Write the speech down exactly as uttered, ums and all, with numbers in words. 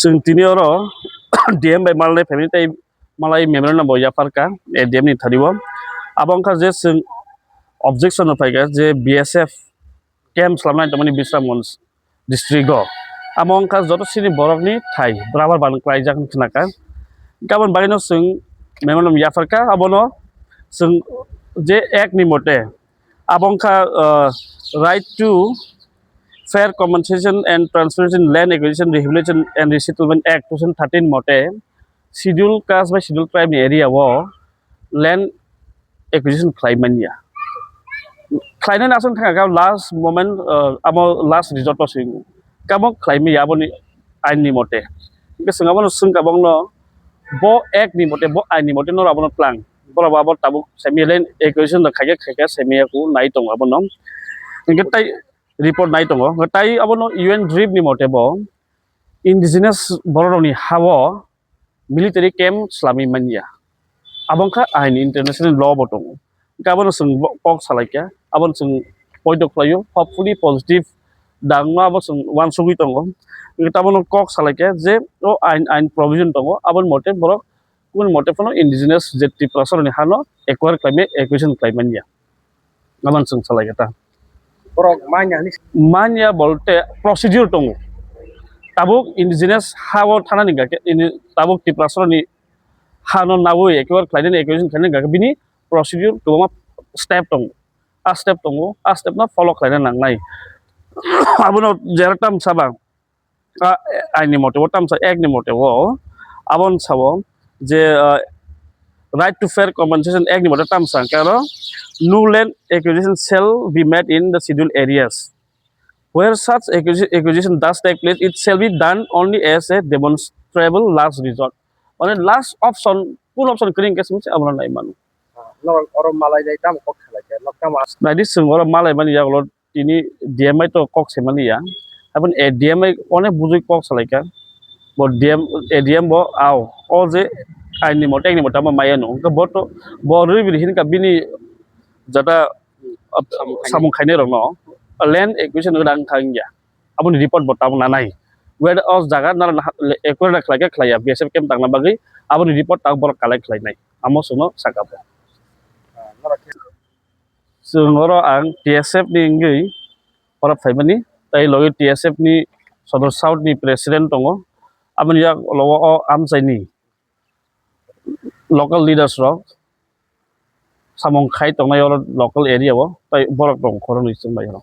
Chwng tini oro D M bai malai phaimani tei malai memorandum bo yapharkha A D M ni thani o. Abo wngkha je chwng objection rok phaikha je B S F camp slamnai tongmani Bisramganj district o. Amo wngkha joto chini borokni thai brabar ban klaijak wngkha kha. Aboni bagwino chwng memorandum yapharkha, abono chwng je act ni mote abo wngkha, uh, Right to Fair Compensation and Transparency in Land Acquisition, Rehabilitation and Resettlement Act two thousand thirteen mote Schedule Caste bai Schedule Tribe ni area o land acquisition khlai manya. Khlainani aswk thangkha last moment, uh, abo last resort o se kamo khlai manya aboni ain ni mote. Hingke chwng abono swngkha bongno bo act ni mote, bo ain ni mote noro abono tlang. Borok bo abo tabuk semi land acquisition rok khaikhe khaikhe semi aku nai tongo abono. Hingke tai report nai tongo. Hingke tai abono U N RIF ni mote bo indigenous borok rokni ha o military camp slamwi manya. Abo wngkha aini international law bo tongo. Hingke abono chwng bo-, kok salaikha, abono chwng poito khlaio, hopefully positive dangno abo chwng uansugwi tongo. Hingke abono kok salaikha je o ain, ain provision tongo, aboni mote borok, kubuni mote phano indigenous je Tiprasarokni hano acquire khlaimai, acquisition khlai manya. Aboni chwng salaikha ta. Borok manya hinwi manya bolte procedure tongo. Tabuk indigenous ha o thanani hingkha khe, ini tabuk Tiprasarokni hano nawi acquire khlainani, acquisition khlainani hingkha khe bini procedure kwbangma step tongo. A step tongo, a step no follow khlaina nangnai. Abono jera tam saba, a, aini mote o tamsa ek ni mote o, abon sabo je, ah, Right to Fair Compensation Act ni mote tamsa hingke aro, "No land acquisition shall be made in the scheduled areas. Where such acquisi-, acquisition does take place, it shall be done only as a demonstrable last resort." Mane last option, kun option kring ke simi abono nai mano. Norok oro malai nai tamo kok salai khe, nok tamo as- Naidi chwng oro malai mani yagulo tini D M I to kok se mani ya. Aboni A D M I onek bujui kok salai kha. Bo D M, A D M bo ao. O je aini mote, aini mote tamo maya no. Hwnkhe bo to, bo rwi bini hinkha bini jata, ah, samung khainai rokno land acquisition rang thang ya. Aboni report bo tabuk nanai. Where o jaga nara acquire khlai khe khlai ya, B S F camp tangna bagwi aboni report tabuk borok collect khlainai. Amo chwngno saka bo. Chwng oro ang T S F ni wngwi oro phaimani, tei logi T S F ni Sodor South ni president tongo, aboni yak logo o amchaini local leaders rok samung khai tongnai oro local area o, tei borok rok khoroknwi chwng bai oro.